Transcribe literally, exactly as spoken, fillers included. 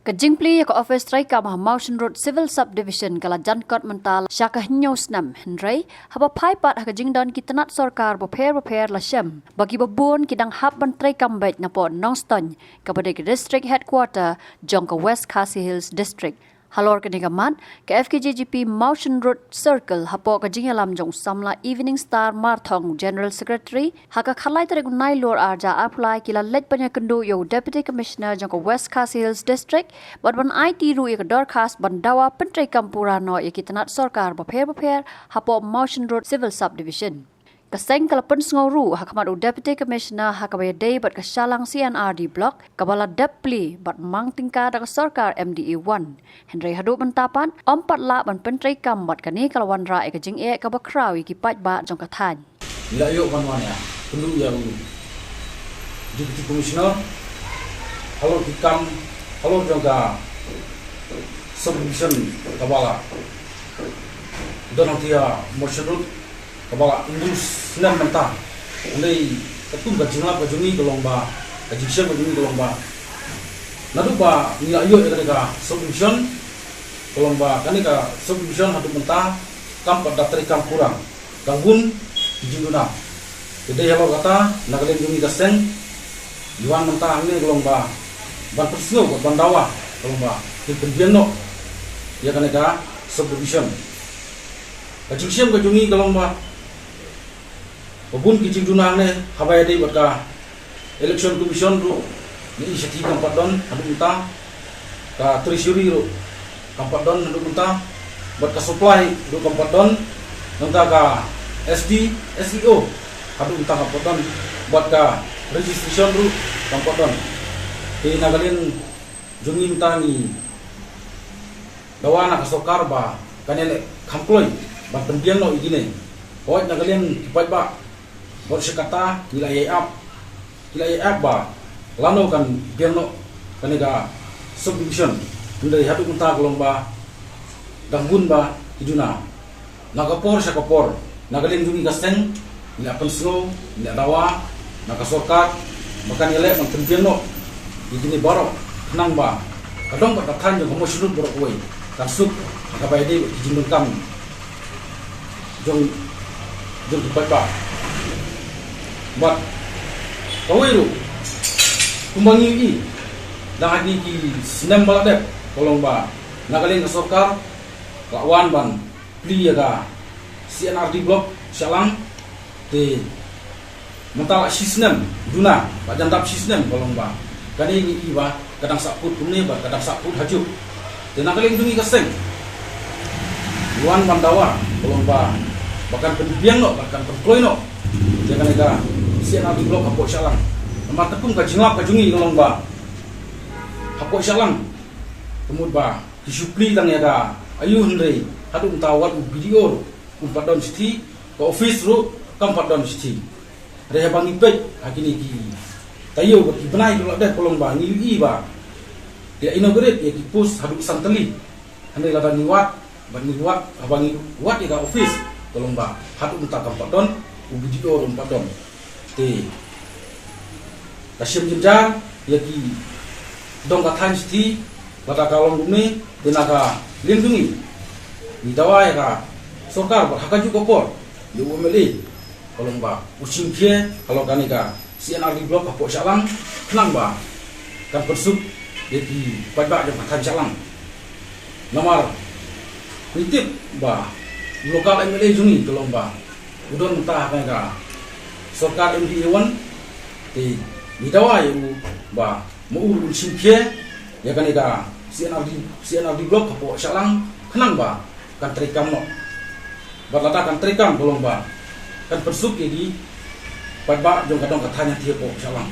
Ka jingplie ïa ka office treikam ha Mawshynrut Civil Subdivision ka la jan kot mynta sha ka hynñiew snem, hynrei haba phai pat ha ka jingdon ki tnat sorkar bapher bapher la shem ba kiba bun ki dang hap ban treikam beit napoh Nongstoiñ, kaba dei ka district headquarter jong ka West Khasi Hills District. Halor kane ka mat, ka F K J G P Mawshynrut Circle, hapoh ka jingïalam jong u samla Evening Star Marthong, General Secretary, ha ka khatlai tarik u Nailur arhajar arphew lai, ki la leit ban ïakynduh ïa u Deputy Commissioner jong ka West Khasi Hills District bad ban aiti ruh ïa ka dorkhas ban dawa pyntreikam pura noh ïa ki tnat sorkar bapher bapher hapoh Mawshynrut Civil Subdivision. Ka seng ka la pynsngew ruh ha khmat u Deputy Commissioner ha kaba ïadei bad ka Shallang C and R D Block, kaba la dep plie bad mang tyngka da ka sorkar M D A one. Hynrei haduh mynta pat ym pat lah ban pyntreikam, bad kane ka la wanrah ïa ka jingeh kaba khraw ïa ki paidbah jong ka thaiñ. Ngi la ïoh ban wan ïa kynduh ïa u Deputy Commissioner halor ki kam, halor jong ka subdivision kaba la don hangtei ha Mawshynrut, kaba la hynñiew snem mynta. Hynrei katkum ka jinglap ka jong ngi ka long ba, ka jingshem ka jong ngi ka long ba, naduh ba ngi la ïoh ïa kane ka subdivision, ka long ba kane ka subdivision haduh mynta kam pat da treikam pura. Dang bun ki jingduna. Te dei halor kata, na ka liang jong ngi ka seng, ngi wan mynta hangne ka long ba ban pynsngew bad ban dawa, ka long ba kin pynbiang noh ïa kane ka subdivision. Ka jingshem ka jong ngi ka long ba, ba bun ki jingduna hangne haba ïadei bad ka Election Commission ruh, ngi i shathie kam pat don haduh mynta. Ka Treasury ruh kam pat don haduh mynta. Bad ka supply ruh kam pat don. Nangta ka S D, S E O haduh mynta kam pat don. Bad ka registration ruh kam pat don. Te na ka liang jong ngi mynta ngi dawa na ka sorkar ba kan ïaleh kham kloi ban pynbiang noh ïa kine. Hooid, na ka liang ki paidbah, bad sha kata ngi la ïai ap, ngi la ïai ap ba lano kan biang noh kane ka subdivision. Hynrei haduh mynta ka long ba dang bun ba ki duna. Na ka por sha ka por, na ka liang jong ngi ka seng, ngi la pynsngew, ngi la dawa na ka sorkar ba kan ïaleh ban pynbiang noh ïa kine baroh, khnang ba ka dong bad ka thaiñ jong ka Mawshynrut baroh kawei kan suk ha kaba ïadei bad ki jingdonkam jong, jong ki paidbah. Bad kawei ruh, kumba ngi ïohi da ha kine ki snem ba la dep, ka long ba na ka liang ka sorkar ka la wan ban plie ïa ka C and R D Block Shillong. Te mynta la shi snem duna, la jan dap shi snem, ka long ba kane ngi i ba ka dang sahkut kumne bad ka dang sahkut hajuh. Te na ka liang jong ngi ka seng, ngi wan ban dawa, ka long ba, ba kan pynbiang noh, ba kan pynkloi noh ïa kane ka C and R D Block hapoh Shillong. Namar katkum ka jinglap ka jong ngi, ka long ba hapoh Shillong, ka mut ba ki shu plie tang ïa ka aïu, hynrei haduh mynta wat u B D O ruh um pat don shithi, ka office ruh kam pat don shithi. Hynrei haba ngi peit ha kine ki taïew bad ki bnai ki la dep, ka long ba ngi ïohi ba ki la inaugurate ïa ki post haduh san tylli. Hynrei lada ngi wad, bad ngi wad, haba ngi wad ïa ka office, ka long ba haduh mynta kam pat don u B D O ruh um pat don. Te ka shem jynjar ïa ki dong ka thaiñ shithi. Lada ka long kumne, te na ka liang jong ngi, ngi dawa ïa ka sorkar bad ha kajuh ka por ïa u M L A, ka long ba u shim khia halor kane ka C and R D Block hapoh Shillong, khnang ba kan pynsuk ïa ki paidbah jong ka thaiñ Shillong. Namar ngi tip ba u local M L A jong ngi, ka long ba u don mynta ha kane ka sorkar M D A one. Te ngi dawa ïa u ba ma u ruh un shim khia ïa kane ka C and R D, C and R D Block hapoh Shillong, khnang ba kan treikam noh. Bad lada kan treikam, ka long ba kan pynsuk ïa ki paidbah jong ka dong ka thaiñ hangtei hapoh Shillong.